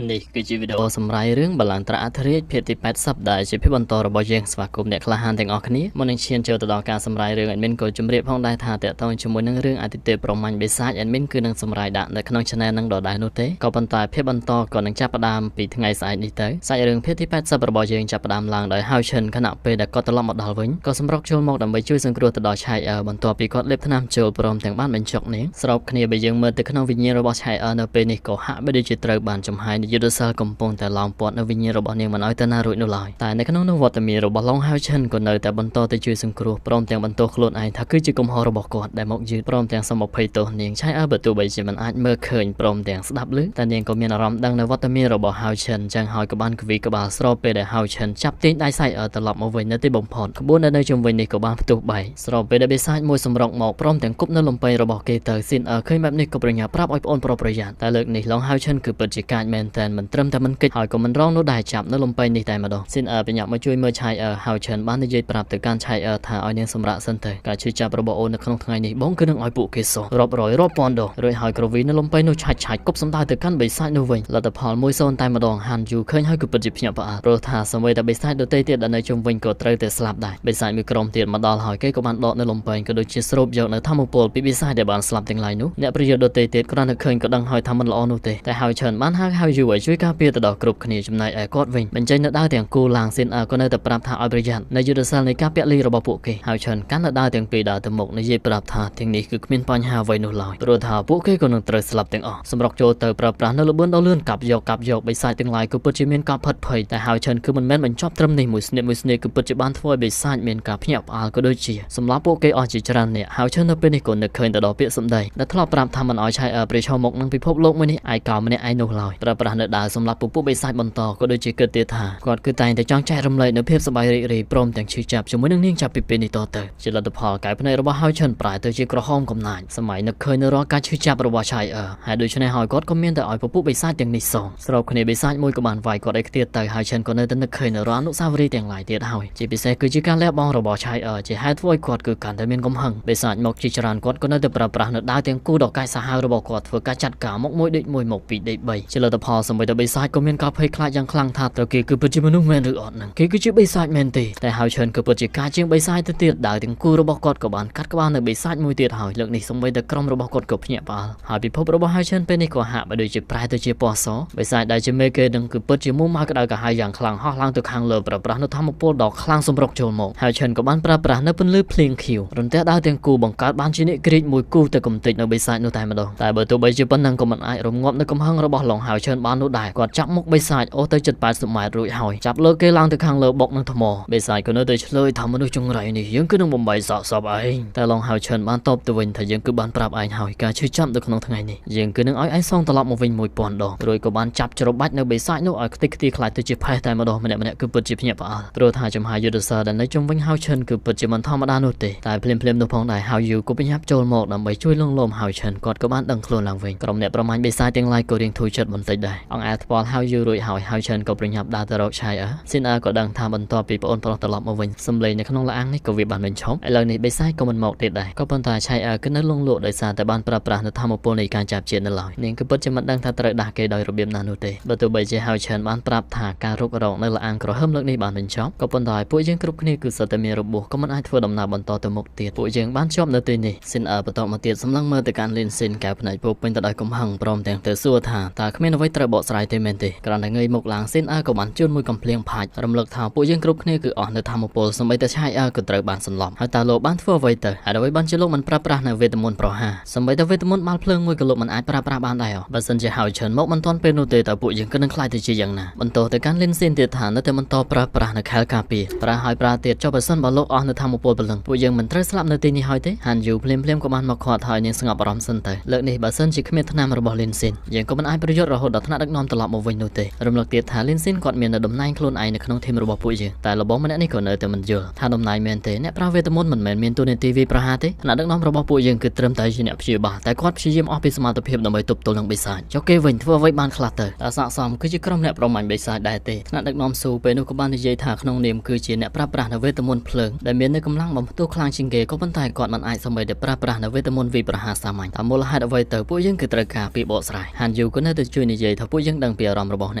នេះគឺជាវីដេអូសម្រាយរឿងបល្ល័ង្កត្រាអធិរាជភាគទី80ដែលជាភាពបន្តរបស់យើងស្វាគមន៍អ្នកក្លាហានទាំងអស់គ្នាមុននឹងឈានចូលទៅដល់ការសម្រាយរឿង admin ក៏ជម្រាបផងដែរថាតកតងជាមួយនឹងរឿងអតិថិប្រមាញ់បិសាច admin គឺនឹងសម្រាយដាក់នៅក្នុង channel នឹងដដែលនោះទេក៏ប៉ុន្តែភាពបន្តក៏នឹងចាប់ផ្ដើមពីថ្ងៃស្អែកនេះទៅសាច់រឿងភាគទី80របស់យើងចាប់ផ្ដើមឡើងដោយហៅឈិនខណៈពេលដែលគាត់ត្រឡប់មកដល់វិញក៏សម្រុកចូលមកដើម្បីជួយសង្គ្រោះទៅដល់ឆៃអឺបន្ទាប់ពីគាត់លេបថ្នាំចូលព្រមទាំងបានបញ្ចុកនាងស្របគ្នាបើយើងមើលទៅក្នុងវិញ្ញាណរបស់ឆៃអឺនៅពេលនេះក៏ហាក់បីដូចជាត្រូវបានចំហាយយុទ្ធសាស្ត្រកំពុងតែឡោមព័ទ្ធនៅវិញ្ញាណរបស់នាងមិនឲ្យទៅណារួចនោះឡើយតែនៅក្នុងនោះវត្តមានរបស់ឡុងហៅឈិនក៏នៅតែបន្តទៅជួយសង្គ្រោះព្រមទាំងបន្ទោសខ្លួនឯងថាគឺជាកំហុសរបស់គាត់ដែលមកយឺតព្រមទាំងសូមអភ័យទោសនាងឆៃអើបើទោះបីជាមិនអាចមើលឃើញព្រមទាំងស្ដាប់ឮតែនាងក៏មានអារម្មណ៍ដឹងនៅវត្តមានរបស់ហៅឈិនចឹងហើយក៏បានគវីក្បាលស្របពេលដែលហៅឈិនចាប់ទាញដៃសៃអើត្រឡប់មកវិញនៅទីបំផុតក្បួនដែលនៅជុំវិញនេះក៏បានផ្ទុះបែកស្របពេលដែលបិសាចមួយសម្រុកមកព្រមទាំងគប់នៅលំពេងរបស់គេទៅស៊ីនអើឃើញបែបនេះក៏ប្រញាប់ប្រាប់ឲ្យប្អូនប្រុសប្រយ័ត្នតែលើកនេះឡុងហៅឈិនគឺពិតជាកាចមែនតែនមិនត្រឹមតែមិនគិតហើយក៏មិនរងនោះដែរចាប់នៅលំពេងនេះតែម្ដងស៊ីនអើប្រញាប់មកជួយមើលឆៃអើហៅឈិនបាននិយាយប្រាប់ទៅកាន់ឆៃអើថាឲ្យនាងសម្រាកសិនទៅការឈឺចាប់របស់អូននៅក្នុងថ្ងៃនេះបងគឺនឹងឲ្យពួកគេសោះរាប់រយរាប់ពាន់ដងរួចហើយក្រវីនៅលំពេងនោះឆាច់ឆាច់គប់សំដៅទៅកាន់បិសាចនោះវិញលទ្ធផល1-0តែម្ដងហាន់យូឃើញហើយគឺពិតជាភ្ញាក់ផ្អើលព្រោះថាសម្បីតែបិសាចដទៃទៀតដែលនៅជុំវិញក៏ត្រូវតែស្លាប់ដែរបិសាចមួយក្រុមទៀតមកដល់ហើយគេក៏បានដកនៅលំពេងក៏ដូចជាស្រូបយកនៅធម្មពលពីបិសាចដែលបានស្លាប់ទាំងឡាយនោះអ្នកប្រយុទ្ធដទៃទៀតគ្រាន់តែឃើញក៏ដឹងហើយថាមិនល្អនោះទេតែហើយឈិនបានហៅហៅយូឲ្យជួយការពារទៅដល់គ្រប់គ្នាចំណែកឯគាត់វិញបញ្ចេញនៅដាវទាំងគូឡើងស៊ីនអើក៏នៅតែប្រាប់ថាឲ្យប្រយ័ត្ននៅយុទ្ធសាស្ត្រនៃការពាក់លីរបស់ពួកគេហើយឈិនកាន់នៅដាវទាំងពីរដើរទៅមុខនិយាយប្រាប់ថាទាំងនេះគឺគ្មានបញ្ហាអ្វីនោះឡើយព្រោះថាពួកគេក៏នឹងត្រូវស្លាប់ទាំងអស់សម្រុកចូលទៅប្រើប្រាស់នៅល្បឿនដ៏លឿនកាប់យកកាប់យកបិសាចទាំងឡាយគឺពិតជាមានការផិតភ័យតែហើយឈិនគឺមិនមែនបញ្ចប់ត្រឹមនេះមួយស្នៀតមួយស្នៀតគឺពិតជាបានធ្វើឲ្យបិសាចមានការភ្ញាក់ផ្អើលក៏ដូចជាសម្រាប់ពួកគេអស់ជាច្រើនអ្នកហើយឈិននៅពេលនេះក៏នឹកឃើញទៅដល់ពាក្យសម្ដីដែលធ្លាប់ប្រាប់ថាមិនឲ្យឆៃអើប្រឈមមុខនឹងពិភពលោកមួយនេះឯកោម្នាក់ឯងនោះឡើយប្រើប្រាស់នៅដាវសម្រាប់ពពួកបិសាចបន្តក៏ដូចជាគិតទៀតថាគាត់គឺតែងតែចង់ចែករំលែកនៅភាពសប្បាយរីករាយព្រមទាំងឈឺចាប់ជាមួយនឹងនាងចាប់ពីពេលនេះតទៅជាលទ្ធផលកែភ្នែករបស់ហើយឈិនប្រែទៅជាក្រហមកំណាចសម័យនឹកឃើញនៅរាល់ការឈឺចាប់របស់ឆៃអើហើយដូច្នេះហើយគាត់ក៏មានតែឲ្យពពួកបិសាចទាំងនេះសងស្របគ្នាបិសាចមួយក៏បានវាយគាត់ឲ្យខ្ទាតទៅហើយឈិនក៏នៅតែនឹកឃើញនៅរាល់អនុស្សាវរីយ៍ទាំងឡាយទៀតហើយជាពិសេសគឺជាការលះបង់របស់ឆៃអើជាហេតុធ្វើឲ្យគាត់គឺកាន់តែមានកំហឹងបិសាចមកជាច្រើនគាត់ក៏នៅតែប្រើប្រាស់នៅដាវទាំងគូដ៏កាចសាហាវរបស់គាត់ធ្វើការចាត់ការមកមួយដេកមួយមកពីរដេកបីជាលទ្ធផលសម្បីតែបិសាចក៏មានការភ័យខ្លាចយ៉ាងខ្លាំងថាតើគេគឺពិតជាមនុស្សមែនឬអត់នឹងគេគឺជាបិសាចមែនទេតែហើយឈិនគឺពិតជាការជាងបិសាចទៅទៀតដាវទាំងគូរបស់គាត់ក៏បានកាត់ក្បាលនៅបិសាចមួយទៀតហើយលើកនេះសម្បីតែក្រុមរបស់គាត់ក៏ភ្ញាក់ផ្អើលហើយពិភពរបស់ហើយឈិនពេលនេះក៏ហាក់បីដូចជាប្រែទៅជាពណ៌សបិសាចដែលជាមេគេនឹងគឺពិតជាមួម៉ៅក្តៅក្រហាយយ៉ាងខ្លាំងហោះឡើងទៅខាងលើប្រើប្រាស់នៅធម្មពលដ៏ខ្លាំងសម្រុកចូលមកហើយឈិនក៏បានប្រើប្រាស់នៅពន្លឺភ្លៀងខៀវរន្ទះដាវទាំងគូបង្កើតបានជានិក្រាចមួយគូទៅកំទេចនៅបិសាចនោះតែម្ដងតែបើទោះបីជាប៉ុណ្ណឹងក៏មិនអាចរំងាប់នៅកំហឹងរបស់ឡុងហើយឈិនបាននោះដែរគាត់ចាប់មុខបិសាចអូសទៅជិត80ម៉ែត្ររួចហើយចាប់លើគេឡើងទៅខាងលើបុកនឹងថ្មបិសាចក៏នៅតែឆ្លើយថាមនុស្សចង្រៃនេះយើងគឺនឹងបំបីសាកសពឯងតែឡុងហើយឈិនបានតបទៅវិញថាយើងគឺបានប្រាប់ឯងហើយការឈឺចាប់នៅក្នុងថ្ងៃនេះយើងគឺនឹងឲ្យឯងសងត្រឡប់មកវិញ1000ដងរួចក៏បានចាប់ច្របាច់នៅបិសាចនោះឲ្យខ្ទេចខ្ទីខ្លាចទៅជាផេះតែម្ដងម្នាក់ម្នាក់គឺពិតជាភ្ញាក់ផ្អើលព្រោះថាចំហាយយុទ្ធសាស្ត្រដែលនៅជុំវិញហើយឈិនគឺពិតជាមិនធម្មតានោះទេតែភ្លាមភ្លាមនោះផងដែរហើយយូក៏ប្រញាប់ចូលមកដើម្បីជួយលងលោមហើយឈិនគាត់ក៏បានដឹងខ្លួនឡើងវិញក្រុមអ្នកប្រមាញ់បិសាចទាំងឡាយក៏រៀងធូរចិត្តបន្តិចដែរអង្គអែថ្ពាល់ហើយយូរួចហើយហើយឈិនក៏ប្រញាប់ដើរទៅរកឆៃអើស៊ីនអើក៏ដឹងថាបន្ទាប់ពីប្អូនប្រុសត្រឡប់មកវិញសំឡេងនៅក្នុងលាងនេះក៏វាបានបញ្ឈប់ឥឡូវនេះបិសាចក៏មិនមកទៀតដែរក៏ប៉ុន្តែឆៃអើគឺនៅលងលក់ដោយសារតែបានប្រើប្រាស់នៅធម្មពលនៃការចាប់ជាតិនៅឡើយនាងគឺពិតជាមិនដឹងថាត្រូវដាស់គេដោយរបៀបណានោះទេបើទោះបីជាហើយឈិនបានប្រាប់ថាការរុករកនៅលាងក្រហមលើកនេះបានបញ្ចប់ក៏ប៉ុន្តែពួកយើងគ្រប់គ្នាគឺសុទ្ធតែមានរបួសក៏មិនអាចធ្វើដំណើរបន្តទៅមុខទៀតពួកយើងបានជាប់នៅទីនេះស៊ីនអើបន្តមកទៀតសម្លឹងមើលទៅកាន់លីនស៊ីនកែវភ្នែកពោពេញទៅដោយកំហឹងព្រមទាំងទៅសួរថាតើគ្មានអ្វីត្រូវបកស្រាយទេមែនទេគ្រាន់តែងើយមុខឡើងស៊ីនអើក៏បានជូនមួយកំភ្លៀងផាច់រំលឹកថាពួកយើងគ្រប់គ្នាគឺអស់នៅធម្មពលសម្បីតែឆាយអើក៏ត្រូវបានសន្លប់ហើយតើលោកបានធ្វើអ្វីទៅហើយអ្វីបានជាលោកមិនប្រើប្រាស់នៅវេទមន្តប្រហាសម្បីតែវេទមន្តបាល់ភ្លើងមួយក៏លោកមិនអាចប្រើប្រាស់បានដែរបើសិនជាហើយឈិនមកមិនទាន់ពេលនោះទេតើពួកយើងក៏នឹងខ្លាចទៅជាយ៉ាងណាបន្តទៅកាន់លិនស៊ីនទៀតថានៅតែបន្តប្រើប្រាស់នៅខែលការពារប្រើហើយប្រើទៀតចុះបើសិនបើលោកអស់នៅធម្មពលព្រលឹងពួកយើងមិនត្រូវស្លាប់នៅទីនេះហើយទេហាន់យូភ្លាមភ្លាមក៏បានមកខាត់ហើយនាងស្ងប់អារម្មណ៍សិនទៅលើកនេះបើសិនជាគ្មានថ្នាំរបស់លិនស៊ីនយើងក៏មិនអាចប្រយុទ្ធរហូតដល់ថ្នាក់ដឹកនាំត្រឡប់មកវិញនោះទេរំលឹកទៀតថាលិនស៊ីនគាត់មាននៅតំណែងខ្លួនឯងនៅក្នុងធីមរបស់ពួកយើងតែលបងម្នាក់នេះក៏នៅតែមិនយល់ថាតំណែងមែនទេអ្នកប្រើវេទមន្តមិនមែនមានតួនាទីវាយប្រហារទេថ្នាក់ដឹកនាំរបស់ពួកយើងគឺត្រឹមតែជាអ្នកព្យាបាលតែគាត់ព្យាយាមអស់ពីសមត្ថភាពដើម្បីទប់ទល់នឹងបិសាចចុះគេវិញធ្វើអ្វីបានខ្លះទៅតែស័ក្តិសមគឺជាក្រុមអ្នកប្រមាញ់បិសាចដែរទេថ្នាក់ដឹកនាំស៊ូពេលនោះក៏បាននិយាយថាក្នុងនាមគឺជាអ្នកប្រើប្រាស់នៅវេទមន្តភ្លើងដែលមាននៅកម្លាំងបំផ្ទុះខ្លាំងជាងគេក៏ប៉ុន្តែគាត់មិនអាចសម្បីតែប្រើប្រាស់នៅវេទមន្តវាយប្រហារសាមញ្ញតាមមូលហេតុអ្វីទៅពួកយើងគឺត្រូវការពីបកស្រាយហានយូក៏នៅតែជួយនិយាយថា ពួកយើងដឹងពីអារម្មណ៍របស់អ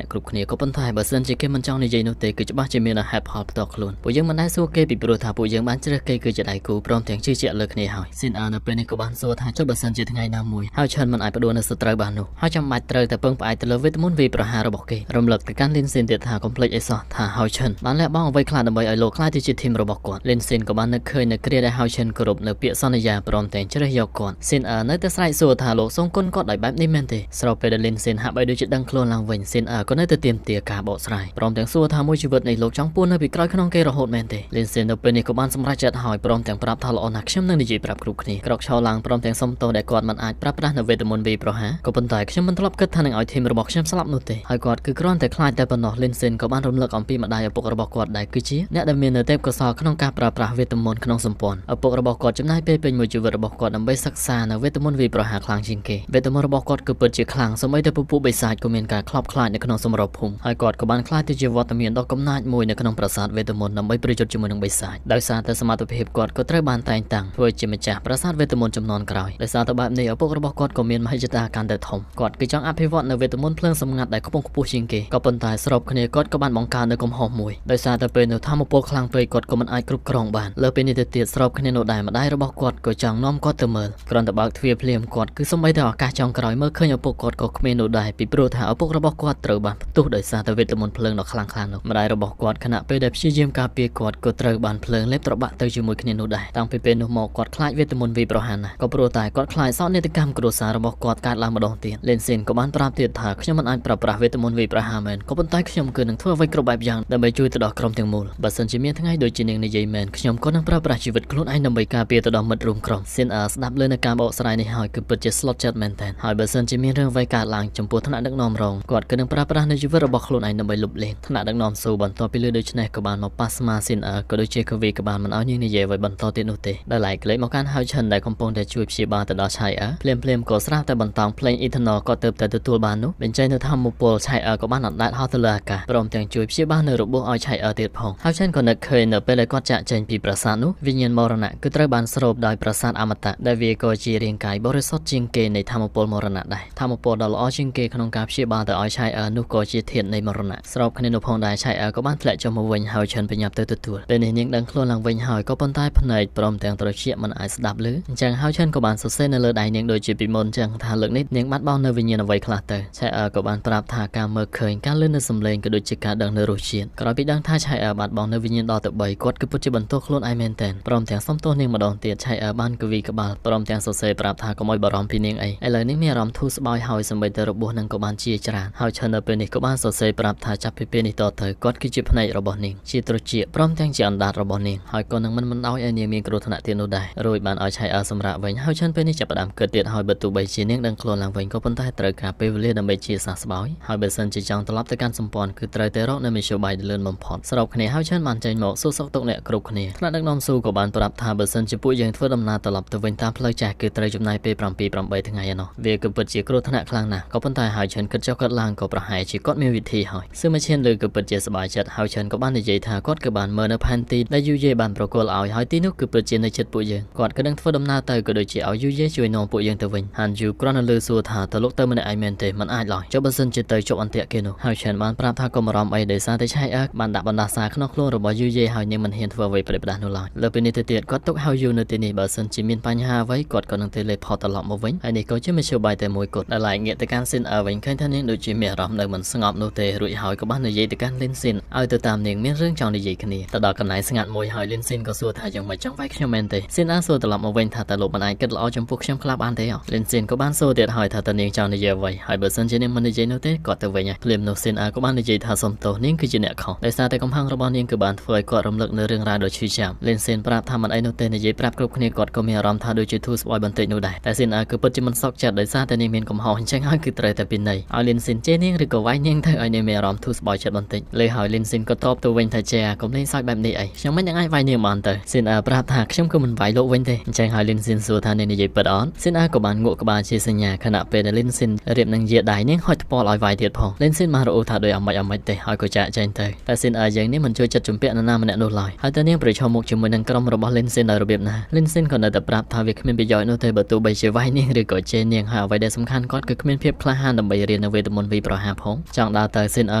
្នកគ្រប់គ្នាក៏ប៉ុន្តែបើសិនជាគេមិនចង់និយាយនោះទេគឺច្បាស់ជាមានហេតុផលផ្ទាល់ខ្លួនពួកយើងមិនដែលសួរគេពីព្រោះថាពួកយើងបានជ្រើសគេគឺជាដៃគូព្រមទាំងជឿជាក់លើគ្នាហើយស៊ីនអើនៅពេលនេះក៏បានសួរថាចុះបើសិនជាថ្ងៃណាមួយហើយឈិនមិនអាចផ្ដួលនៅសត្រូវបាននោះហើយចាំបាច់ត្រូវតែពឹងផ្អែកទៅលើវេទមន្តវាយប្រហាររបស់គេរំលឹកទៅកាន់លីនស៊ីនទៀតថាកុំភ្លេចអីសោះថាហើយឈិនបានលះបង់អ្វីខ្លះដើម្បីឲ្យលោកក្លាយទៅជាធីមរបស់គាត់លីនស៊ីនក៏បាននឹកឃើញនៅគ្រាដែលហើយឈិនគោរពនៅពាក្យសន្យាព្រមទាំងជ្រើសយកគាត់ស៊ីនអើនៅតែស្រែកសួរថាលោកសូមគុណគាត់ដោយបែបនេះមែនទេស្របពេលដែលលីនស៊ីនហាក់បីដូចជាដឹងខ្លួនឡើងវិញស៊ីនអើក៏នៅតែទាមទារការបកស្រាយព្រមទាំងសួរថាមួយជីវិតនេះលោកចង់ពួននៅពីក្រោយខ្នងគេរហូតមែនទេលីនស៊ីននៅពេលនេះក៏បានសម្រេចចិត្តហើយព្រមទាំងប្រាប់ថាល្អណាស់ខ្ញុំនឹងនិយាយប្រាប់គ្រប់គ្នាក្រោកឈរឡើងព្រមទាំងសុំទោសដែលគាត់មិនអាចប្រើប្រាស់នៅវេទមន្តវាយប្រហារក៏ប៉ុន្តែខ្ញុំមិនធ្លាប់គិតថានឹងឲ្យធីមរបស់ខ្ញុំស្លាប់នោះទេហើយគាត់គឺគ្រាន់តែខ្លាចតែប៉ុណ្ណោះលីនស៊ីនក៏បានរំលឹកអំពីម្ដាយឪពុករបស់គាត់ដែលគឺជាអ្នកដែលមាននៅទេពកោសល្យក្នុងការប្រើប្រាស់វេទមន្តក្នុងសម្ព័ន្ធឪពុករបស់គាត់ចំណាយពេលពេញមួយជីវិតរបស់គាត់ដើម្បីសិក្សានៅវេទមន្តវាយប្រហារខ្លាំងជាងគេវេទមន្តរបស់គាត់គឺពិតជាខ្លាំងសូម្បីតែពពួកបិសាចក៏មានការខ្លោបខ្លាចនៅក្នុងសម្របភូមិហើយគាត់ក៏បានក្លាយទៅជាវត្តមានដ៏កំណាចមួយនៅក្នុងប្រាសាទវេទមន្តដើម្បីប្រយុទ្ធជាមួយនឹងបិសាចដោយសារតែសមត្ថភាពគាត់ក៏ត្រូវបានតែងតាំងធ្វើជាម្ចាស់ប្រាសាទវេទមន្តចំនួនក្រោយដោយសារតែបែបនេះឪពុករបស់គាត់ក៏មានមហិច្ឆតាកាន់តែធំគាត់គឺចង់អភិវឌ្ឍនៅវេទមន្តភ្លើងសម្ងាត់ដែលខ្ពង់ខ្ពស់ជាងគេក៏ប៉ុន្តែស្របគ្នាគាត់ក៏បានបង្កើននៅកំហុសមួយដោយសារតែពេលនោះធម្មពលខ្លាំងពេកគាត់ក៏មិនអាចគ្រប់គ្រងបានលើពេលនេះទៅទៀតស្របគ្នានោះដែរម្ដាយរបស់គាត់ក៏ចង់នាំគាត់ទៅមើលគ្រាន់តែបើកទ្វារភ្លាមគាត់គឺសំបីតែឱកាសចុងក្រោយមើលឃើញឪពុកគាត់ក៏គ្មាននោះដែរពីព្រោះថាឪពុករបស់គាត់ត្រូវបានផ្ទុះដោយសារតែវេទមន្តភ្លើងដ៏ខ្លាំងក្លានោះម្ដាយរបស់គាត់ខណៈពេលដែលព្យាយាមការពារគាត់ក៏ត្រូវបានភ្លើងលេបត្របាក់ទៅជាមួយគ្នានោះដែរតាំងពីពេលនោះមកគាត់ខ្លាចវេទមន្តវាយប្រហារណាស់ក៏ព្រោះតែគាត់ខ្លាចសោកនាដកម្មគ្រួសាររបស់គាត់កើតឡើងម្ដងទៀតលីនស៊ីនក៏បានប្រាប់ទៀតថាខ្ញុំមិនអាចប្រើប្រាស់វេទមន្តវាយប្រហារមែនក៏ប៉ុន្តែខ្ញុំគឺនឹងធ្វើអ្វីគ្រប់បែបយ៉ាងដើម្បីជួយទៅដល់ក្រុមទាំងមូលបើសិនជាមានថ្ងៃដូចជានាងនិយាយមែនខ្ញុំក៏នឹងប្រើប្រាស់ជីវិតខ្លួនឯងដើម្បីការពារទៅដល់មិត្តរួមក្រុមស៊ីនអើស្ដាប់លើនៅការបកស្រាយនេះហើយគឺពិតជាស្លុតចិត្តមែនទែនហើយបើសិនជាមានរឿងអ្វីកើតឡើងចំពោះថ្នាក់ដឹកនាំរងគាត់គឺនឹងប្រើប្រាស់នៅជីវិតរបស់ខ្លួនឯងដើម្បីលុបលាងថ្នាក់ដឹកនាំស៊ូបន្ទាប់ពីលើដូច្នេះក៏បានមកប៉ះស្មាស៊ីនអើក៏ដូចជាកវីក៏បានមិនឲ្យនាងនិយាយអ្វីបន្តទៀតនោះទេដែលឡែកលេខមកកាន់ហើយឈិនដែលកំពុងតែជួយព្យាបាលទៅដល់ឆៃអើភ្លាមភ្លាមក៏ស្រាប់តែបន្តងភ្លេងអ៊ីធណលក៏ទៅតែទទួលបាននោះបញ្ចេញនៅធម្មពលឆៃអើក៏បានអណ្ដែតហោះទៅលើអាកាសព្រមទាំងជួយព្យាបាលនៅរបួសឲ្យឆៃអើទៀតផងហើយឈិនក៏នឹកឃើញនៅពេលដែលគាត់ចាក់ចេញពីប្រាសាទនោះវិញ្ញាណមរណៈគឺត្រូវបានស្រូបដោយប្រាសាទអមតៈដែលវាក៏ជារាងកាយបរិសុទ្ធជាងគេនៃធម្មពលមរណៈដែរធម្មពលដ៏ល្អជាងគេក្នុងការព្យាបាលទៅឲ្យឆៃអើនោះក៏ជាធាតុនៃមរណៈស្របគ្នានោះផងដែរឆៃអើក៏បានធ្លាក់ចុះមកវិញហើយឈិនប្រញាប់ទៅទទួលពេលនេះនាងដឹងខ្លួនឡើងវិញហើយក៏ប៉ុន្តែភ្នែកព្រមទាំងត្រចៀកមិនអាចស្ដាប់ឮអញ្ចឹងហើយឈិនក៏បានសរសេរនៅលើដៃនាងដូចជាពីមុនអញ្ចឹងថាលើកនេះនាងបាត់បង់នៅវិញ្ញាណអ្វីខ្លះទៅឆៃអើក៏បានប្រាប់ថាការមើលឃើញការលឺនៅសំឡេងក៏ដូចជាការដឹងនៅរសជាតិក្រោយពីដឹងថាឆៃអើបាត់បង់នៅវិញ្ញាណដល់ទៅ3គាត់គឺពិតជាបន្ទោសខ្លួនឯងមែនទែនព្រមទាំងសុំទោសនាងម្ដងទៀតឆៃអើបានកវីក្បាលព្រមទាំងសរសេរប្រាប់ថាកុំឲ្យបារម្ភពីនាងអីឥឡូវនេះមានអារម្មណ៍ធូរស្បើយហើយសម្បីតែរបួសនឹងក៏បានជាច្រើនហើយឈិននៅពេលនេះក៏បានសរសេរប្រាប់ថាចាប់ពីពេលនេះតទៅគាត់គឺជាភ្នែករបស់នាងជាត្រចៀកព្រមទាំងជាអណ្ដាតរបស់នាងហើយក៏នឹងមិនបណ្ដោយឲ្យនាងមានគ្រោះថ្នាក់ទៀតនោះដែររួចបានឲ្យឆៃអើសម្រាប់វិញហើយឈិនពេលនេះចាប់ផ្ដើមគិតទៀតហើយបើទោះបីជានាងដឹងខ្លួនឡើងវិញក៏ប៉ុន្តែត្រូវការពេលវេលាដើម្បីជាសះស្បើយហើយបើសិនជាចង់ត្រឡប់ទៅកាន់សម្ព័ន្ធគឺត្រូវតែរកនៅមធ្យោបាយដែលលឿនបំផុតស្របគ្នាហើយឈិនបានចេញមកសួរសុខទុក្ខអ្នកគ្រប់គ្នាថ្នាក់ដឹកនាំស៊ូក៏បានប្រាប់ថាបើសិនជាពួកយើងធ្វើដំណើរត្រឡប់ទៅវិញតាមផ្លូវចាស់គឺត្រូវចំណាយពេល7 8ថ្ងៃឯណោះវាគឺពិតជាគ្រោះថ្នាក់ខ្លាំងណាស់ក៏ប៉ុន្តែហើយឈិនគិតចុះគិតឡើងក៏ប្រហែលជាគាត់មានវិធីហើយសឺមឈិនលើគឺពិតជាសប្បាយចិត្តហើយឈិនក៏បាននិយាយថាគាត់គឺបានមើលនៅផែនទីដែលយូយេបានប្រគល់ឲ្យហើយទីនោះគឺពិតជានៅចិត្តពួកយើងគាត់ក៏នឹងធ្វើដំណើរទៅក៏ដូចជាឲ្យយូយេជួយនាំពួកយើងទៅវិញហានយូគ្រាន់តែលើសួរថាតើលោកទៅម្នាក់ឯងមែនទេមិនអាចឡើយចុះបើសិនជាទៅជប់អន្ទាក់គេនោះហើយឈិនបានប្រាប់ថាកុំបារម្ភអីដោយសារតែឆៃអើបានដាក់បណ្ដាសាក្នុងខ្លួនរបស់យូយេហើយនាងមិនហ៊ានធ្វើអ្វីប្រេបដាស់នោះឡើយលើពេលនេះទៅទៀតគាត់ទុកឲ្យយូនៅទីនេះបើសិនជាមានបញ្ហាអ្វីគាត់ក៏នឹង teleport ត្រឡប់មកវិញហើយនេះក៏ជាមធ្យោបាយតែមួយគត់ដែលឡែកងាកទៅកាន់ស៊ីនអើវិញឃើញថានាងដូចជាមានអារម្មណ៍នៅមិនស្ងប់នោះទេរួចហើយក៏បាននិយាយទៅកាន់លីនស៊ីនឲ្យទៅតាមនាងមានរឿងចង់និយាយគ្នាទៅដល់កន្លែងស្ងាត់មួយហើយលីនស៊ីនក៏សួរថាយ៉ាងម៉េចចង់វាយខ្ញុំមែនទេស៊ីនអើសួរត្រឡប់មកវិញថាតើលោកមិនអាចគិតល្អចំពោះខ្ញុំខ្លះបានទេលីនស៊ីនក៏បានសួរទៀតហើយថាតើនាងចង់និយាយអ្វីហើយបើសិនជានាងមិននិយាយនោះទេគាត់ទៅវិញហើយភ្លាមនោះស៊ីនអើក៏បាននិយាយថាសុំទោសនាងគឺជាអ្នកខុសដោយសារតែកំហឹងរបស់នាងគឺបានធ្វើឲ្យគាត់រំលឹកនៅរឿងរ៉ាវដ៏ឈឺចាប់លីនស៊ីនប្រាប់ថាមិនអីនោះទេនិយាយប្រាប់គ្រប់គ្នាគាត់ក៏មានអារម្មណ៍ថាដូចជាធូរស្បើយបន្តិចនោះដែរតែស៊ីនអើគឺពិតជាមិនសុខចិត្តដោយសារតែនាងមានកំហុសអញ្ចឹងហើយគឺត្រូវតែពិន័យឲ្យលីនស៊ីនជេរនាងឬក៏វាយនាងទៅឲ្យនាងមានអារម្មណ៍ធូរស្បើយចិត្តបន្តិចលើហើយលីនស៊ីនក៏តបទៅវិញថាចេះកុំលេងសើចបែបនេះអីខ្ញុំមិននឹងអាចវាយនាងបានទៅស៊ីនអើប្រាប់ថាខ្ញុំគឺមិនវាយលោកវិញទេអញ្ចឹងហើយលីនស៊ីនសួរថានាងនិយាយពិតអត់ស៊ីនអើក៏បានងក់ក្បាលជាសញ្ញាខណៈពេលដែលលីនស៊ីនរៀបនឹងយាដៃនាងហុចថ្ពាល់ឲ្យវាយទៀតផងលីនស៊ីនបានរអ៊ូថាដោយអាម៉េចអាម៉េចទេហើយក៏ចាកចេញទៅតែស៊ីនអើយ៉ាងនេះមិនជួយចិត្តជំពាក់នរណាម្នាក់នោះឡើយហើយតើនាងប្រឈមមុខជាមួយនឹងក្រុមរបស់លីនស៊ីនដោយរបៀបណាលីនស៊ីនក៏នៅតែប្រាប់ថាវាគ្មានប្រយោជន៍នោះទេបើទោះបីជាវាយនាងឬក៏ជេរនាងហើយអ្វីដែលសំខាន់គាត់គឺគ្មានភាពក្លាហានដើម្បី រៀននៅវេទមន្តវីប្រហាផងចង់ដើរទៅស៊ីនអើ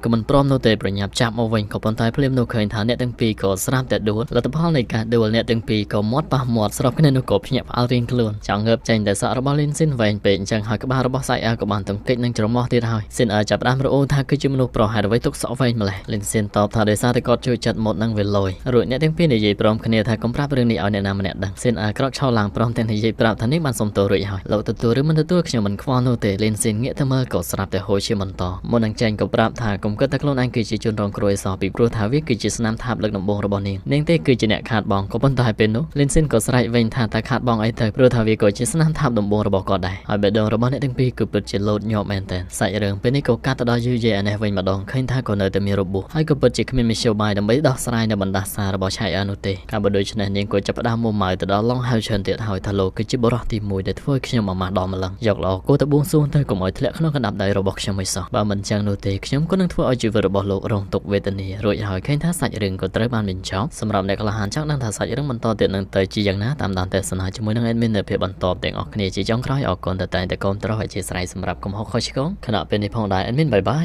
ក៏មិនព្រមនោះទេប្រញាប់ចាប់មកវិញក៏ប៉ុន្តែភ្លាមនោះឃើញថាអ្នកទាំងពីរក៏ស្រាប់តែដួលលទ្ធផលនៃការដួលអ្នកទាំងពីរក៏មាត់ប៉ះមាត់ស្របគ្នានោះក៏ភ្ញាក់ផ្អើលរៀងខ្លួនចង់ងើបចេញតែសក់របស់លីនស៊ីនវែងពេកអញ្ចឹងហើយក្បាលរបស់សៃអើក៏បានទង្គិចនឹងច្រមុះទៀតហើយស៊ីនអើចាប់ផ្ដើមរអ៊ូថាគឺជាមនុស្សប្រុសហេតុអ្វីទុកសក់វែងម្លេះលីនស៊ីនតបថាដោយសារតែគាត់ជួយចិត្តម៉ូតនឹងវាលយរួចអ្នកទាំងពីរនិយាយព្រមគ្នាថាកុំប្រាប់រឿងនេះឲ្យអ្នកណាម្នាក់ដឹងស៊ីនអើក្រោកឈរឡើងព្រមទាំងនិយាយប្រាប់ថានេះបានសុំទោសរួចហើយលោកទទួលឬមិនទទួលខ្ញុំមិនខ្វល់នោះទេលីនស៊ីនងាកទៅមើលក៏ស្រាប់តែហូរជាបន្តមុននឹងចេញក៏ប្រាប់ថាកុំគិតថាខ្លួនឯងគឺជាជនរងគ្រោះឯសោះពីព្រោះថាវាគឺជាស្នាមថើបលើកដំបូងរបស់នាងនាងទេគឺជាអ្នកខាតបងក៏ប៉ុន្តែពេលនោះលីនស៊ីនក៏ស្រែកវិញថាតើខាតបងអីទៅព្រោះថាវាក៏ជាស្នាមថើបដំបូងរបស់គាត់ដែរហើយបេះដូងរបស់អ្នកទាំងពីរគឺពិតជាលោតញាប់មែនទែនសាច់រឿងពេលនេះក៏កាត់ទៅដល់យូយេឯនេះវិញម្ដងឃើញថាក៏នៅតែមានរបួសហើយក៏ពិតជាគ្មានមធ្យោបាយដើម្បីដោះស្រាយនៅបណ្ដាសារបស់ឆៃអើនោះទេកាលបើដូច្នេះនាងក៏ចាប់ផ្ដើមមួម៉ៅទៅដល់ឡុងហៅឈិនទៀតហើយថាលោកគឺជាបុរសទី1ដែលធ្វើខ្ញុំអាម៉ាស់ដល់ម្លឹងយកល្អគួរតែបួងសួងទៅកុំឲ្យធ្លាក់ក្នុងកណ្ដាប់ដៃរបស់ខ្ញុំឲ្យសោះបើមិនចឹងនោះទេខ្ញុំក៏នឹងធ្វើឲ្យជីវិតរបស់លោករងទុក្ខវេទនារួចហើយឃើញថាសាច់រឿងក៏ត្រូវបានបញ្ចប់សម្រាប់អ្នកក្លាហានចង់ដឹងថាសាច់រឿងបន្តទៀតនឹងទៅជាយ៉ាងណាតាមដានទស្សនាជាមួយនឹង admin នៅភាពបន្តទាំងអស់គ្នាជាចុងក្រោយអរគុណតែតែគាំទ្រអធិស្ឋានសម្រាប់កំហុសខុសឆ្គងខណៈពេលនេះផងដែរ admin បាយបាយ។